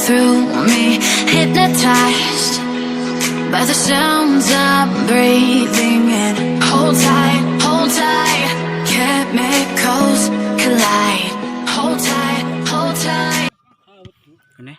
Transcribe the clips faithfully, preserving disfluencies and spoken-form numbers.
Through me, hypnotized by the sounds I'm breathing in. Hold tight, hold tight, chemicals collide. Hold tight, hold tight. Ini.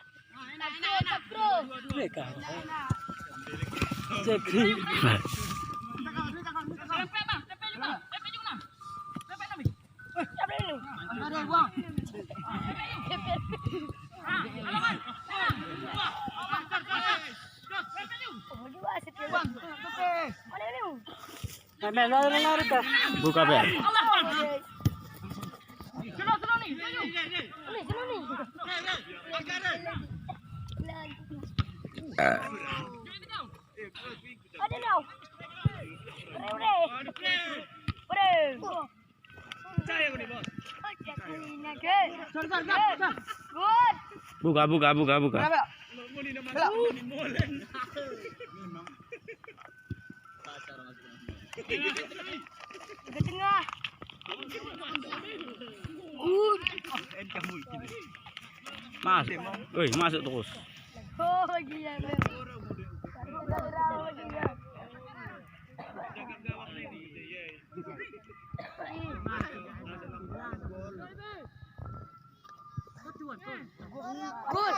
Buka, Bel. Buka, buka, buka, buka. Ke tengah. Good. Mas, oi, masuk terus. Oh, gila, gila. Good.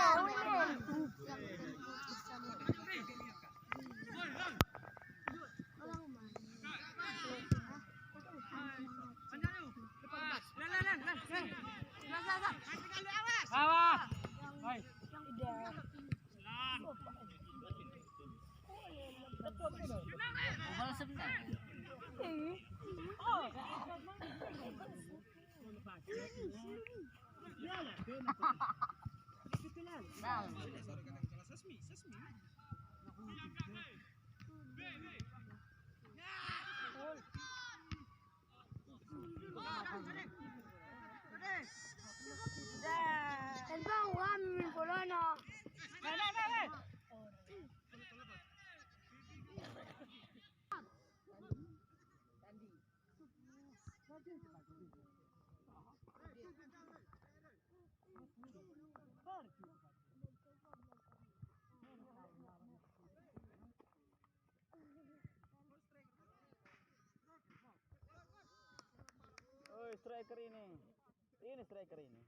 Oi, striker ini. Ini striker ini.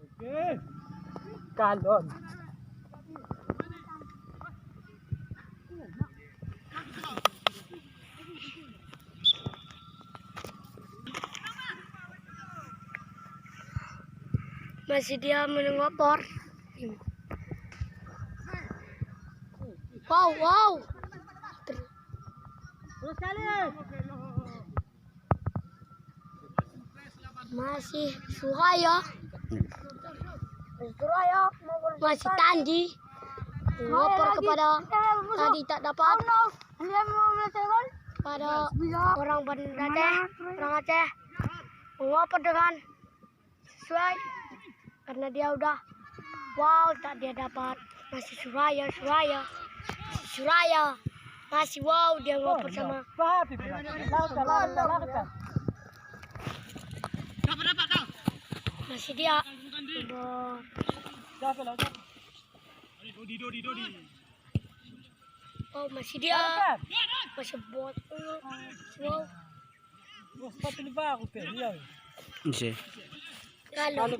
Oke. Kalon. Masih dia menunggu por. Wow, wow. Terus kali. Masih Suraya. Suraya. Masih Tanji. Ngoper kepada tadi tak dapat. Pada orang Banda Aceh, orang Aceh. Ngoper dengan sesuai karena dia udah wow, tak dia dapat. Masih Suraya, Suraya, masih Suraya, masih wow dia ngoper sama. Masih dia. Oh, masih dia. Masih bot. Wow. Masih. Kalon.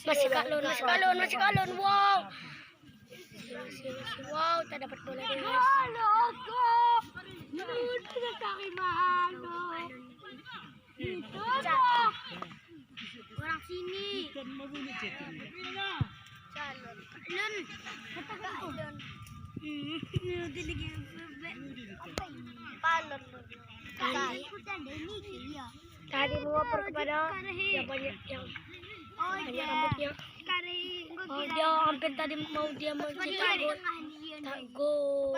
Masih kalon, masih kalon, masih kalon. Wow. Masih, masih. Wow, tak dapat bola dia. Halo, Kak. Itu dari mana? Itu apa? Orang sini. Calon. Calon. Hmm, ini lagi bebek. Calon. Tadi. Tadi mengoper kepada yang banyak, yang banyak rambutnya. Oh, dia hampir tadi mau dia mencipta gol. Tak gol.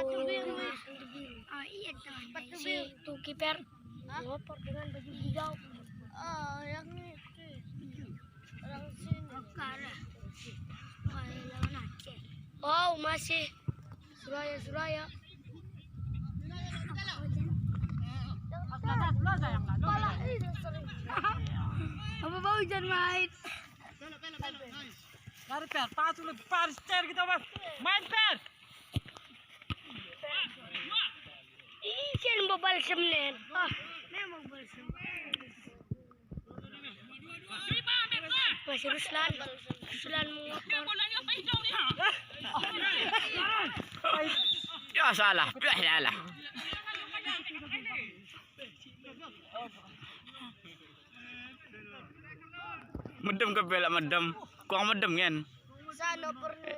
Si itu kiper ngoper dengan baju hijau. Oh, yang itu. Wow, masih Suraya, Suraya. Apa bau hujan, mate? Lari, Per. Pas dulu, Per. Ster kita, Per. Main, Per. Ih, sian bobal semnen. Ah, memang bobal semnen. Masih Ruslan. Ruslan mengoper. Ya, salah. Ya, salah. Medem ke pelak medem? Kuang medem kan? Sana pernah.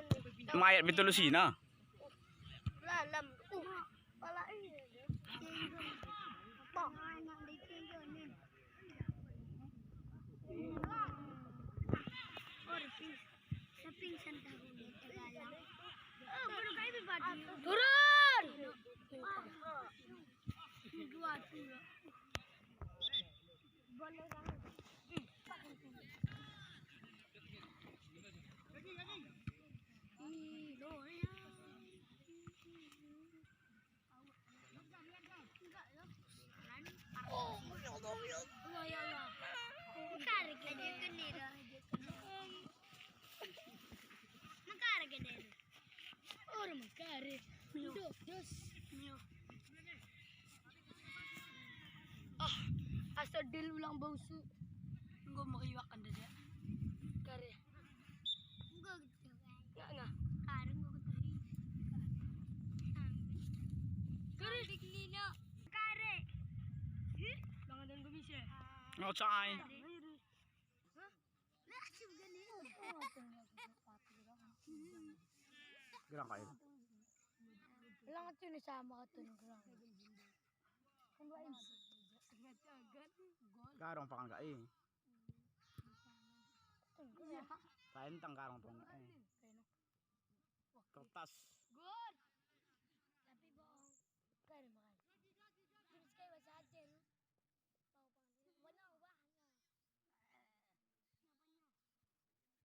Mayat betul sih nah. Lalam. Uh, pala iya. Bang. Turun. Oh, ya Allah, ya Allah. Ya Allah. Mekar gede. Mekar gede. Oh, mekar. Duduk, dus. Ah, asal dil ulang bau su. Enggak mau iwak kan dia. Kare. Enggak gitu. Enggak, enggak. Kare enggak gitu. Kare. Kare. Kare. Ih, bang ada yang bisa. Nggak usah ai. Hah? Nah, si begini. Gerang kain. Lang tu ni sama tu ni gerang. Kan dua ini. Garong pangan kai. Kain tang garong pangan kai. Kertas. Gol. Tapi bohong. Kare makan. Terus kayak bahasa Aceh tu. Bau pangan. Banyak ubahnya. Terlalu banyak bahasa.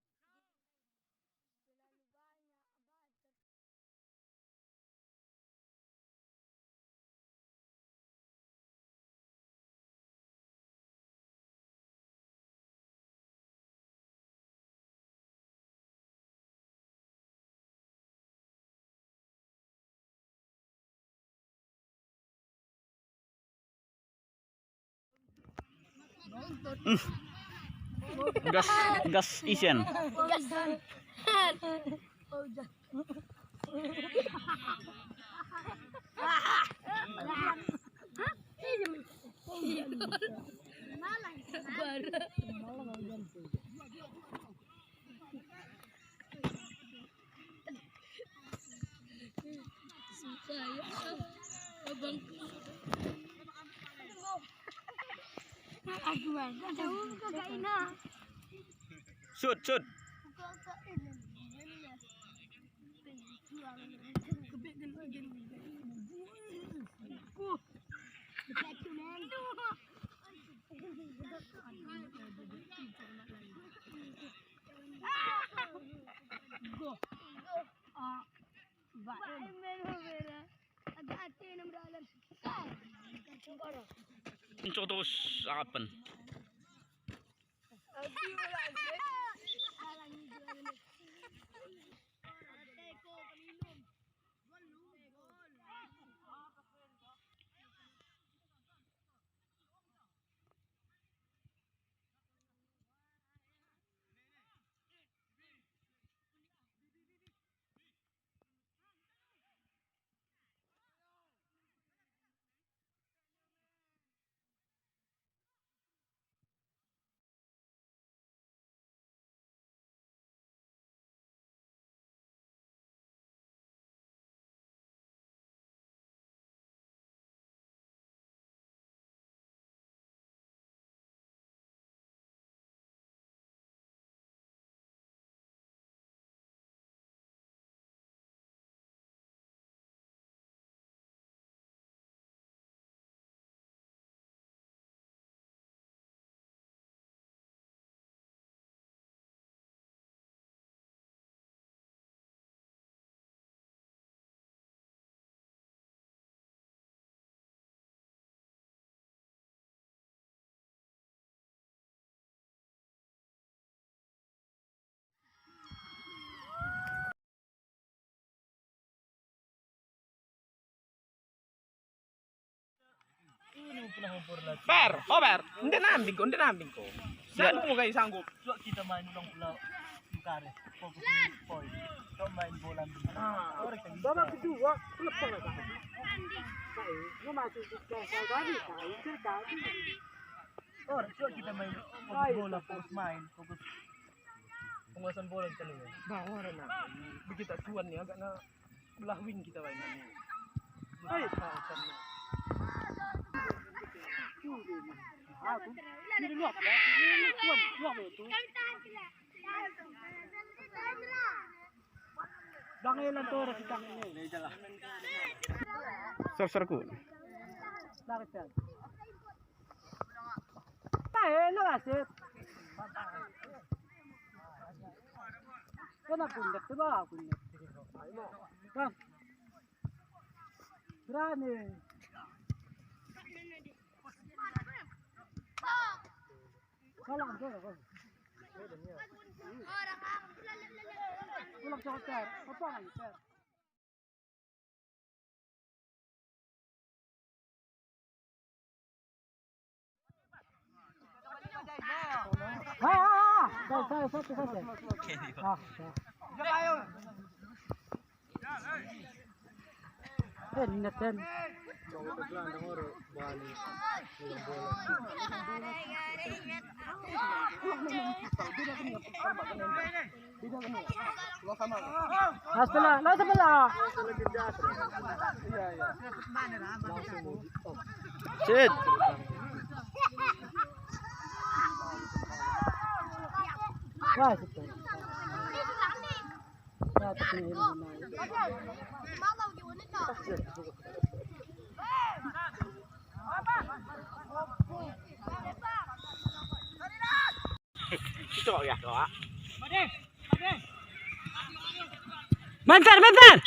Gas, gas isen. Suka ya, abang. Aku ada kakak Ina. Shoot, shoot. Kakak Ina. Encok terus apen. Per, oh Per, ndeunam bingko, ndeunam bingko. Siap. Jangan kamu kayak sanggup. Cok kita main ulang pula. Bukan, fokus di poin. Cok main bola. Ah, orang kita. Babak kedua, lepas lah. Saya, saya masuk ke saya tadi, saya tadi. Oh, cok kita main fokus bola, fokus main, fokus penguasaan bola kita ni. Bah, orang nak. Begitu tak tuan ni, agak nak belah wing kita main ni. Hai. Aku. Ini luar, ya. Ini luar, luar tu. Bang, eh, lantur kita ini. Sor, sor, ku. Lari, Chan. Tahe lo aset. Kena pundak tu bah, pundak. Kan. Berani. Salah, salah, salah. Pulang, Chan, Chan. Apa lagi, Chan? Ah, ah, ah. Saya, saya, satu saja. Ah, ya. Ten, ten. Nah, sebelah, nah, sebelah. Cit. Wah, sebelah. Mantap, mantap.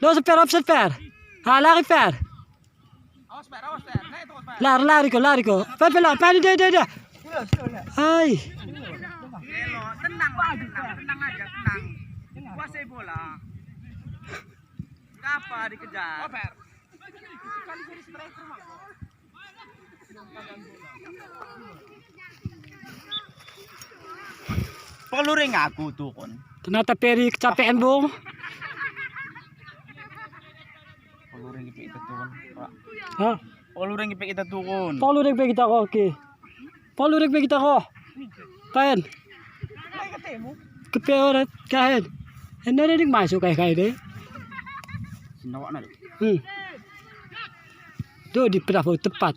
Lo, seper, op, seper. Ha, lari, per. Awas, Per, awas, Per. Naik terus, Per. Lari, lari ko, lari ko. Per, Per, lari. Per, dia, dia, dia. Hai. Elok, tenang, Pak, tenang, tenang aja, tenang. Kuasai bola. Ngapa dikejar? Oh, Per. Sekali jadi striker, Mak. Poluring aku turun. Ternyata Peri kecapean, Bung. Poluring gipit kita turun, Pak. Hah? Poluring gipit kita turun. Poluring gipit kita, oke. Poluring gipit kita, oh. Kain. Kepe orang kain. Ini ada yang masuk kain-kain deh. Sendawak nak. Hmm. Tu di perahu tepat.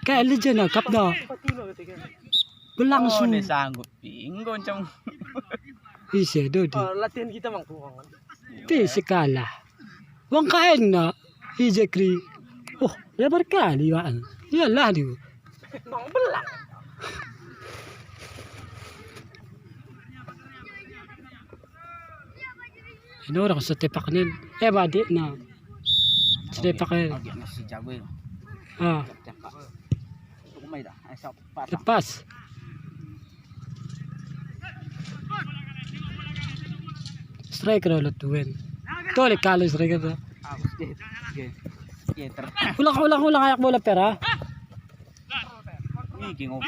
Kan legend lah, kap dah. Berlangsung. Oh, dia sanggup tinggal macam. Ise, Dodi. Oh, latihan kita memang kurang. Ti sekalah. Wong kaen na. Ije kri. Oh, ya berkali, Wan. Iyalah dia. Memang belah. Kena orang setepak ni. Eh, badik na. Setepak ni. Agak nasi cabai. Ha. Cakap. Untuk mai dah. Eh, sop, pas. Lepas. Striker lah tu kan. Tu leh kalah striker tu. Ah, okey. Okey. Okey, ter- Ulang, ulang, ulang ayak bola pera. Ni king of.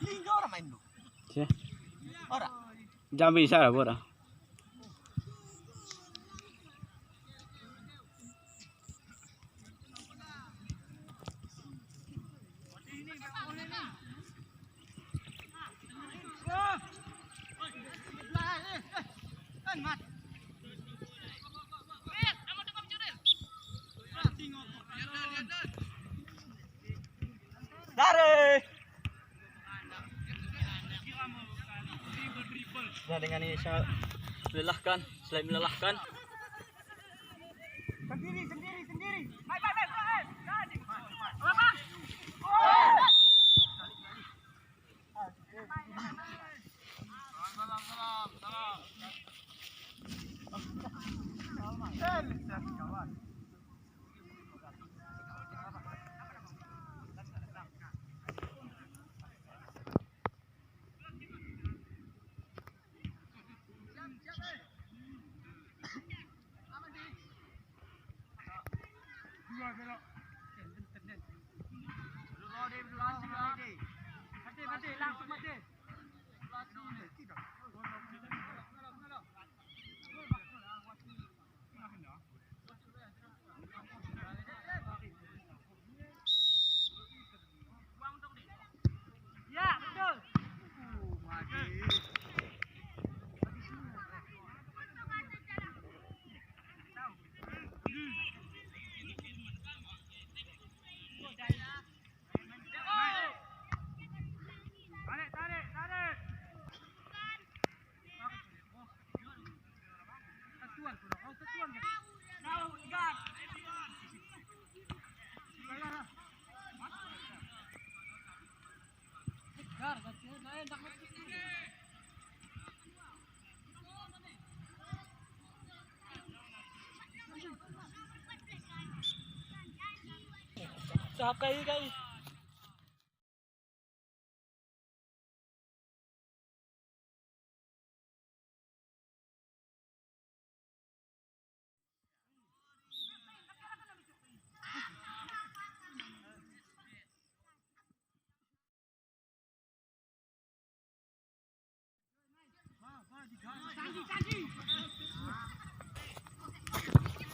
Lingga orang main tu. Siap. Orang. Jangan bisa lah, Bora. Dari. Sudah dengan ini sangat melelahkan, selain melelahkan. Sendiri, sendiri, sendiri. Baik, baik, baik, baik.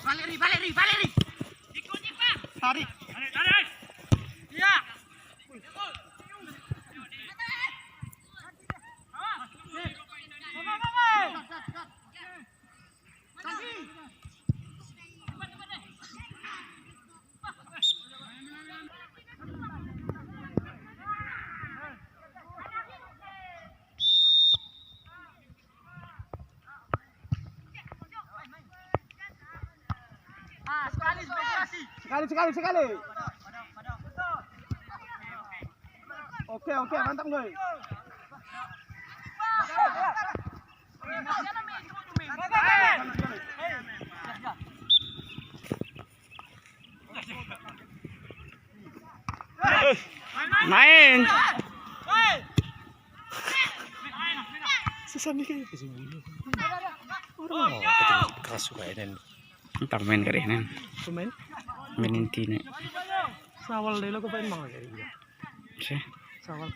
Valeri, Valeri, Valeri. Tarik. Ya. Sekali, sekali, sekali. Oke, oke, mantap, Boy. Main. Susah nih kayak. Orang mau keras suka ini. Entah main kali ini. Pemain? Main inti ni. Sawal deh lo ke pemain mau kali ini. Sih. Sawal.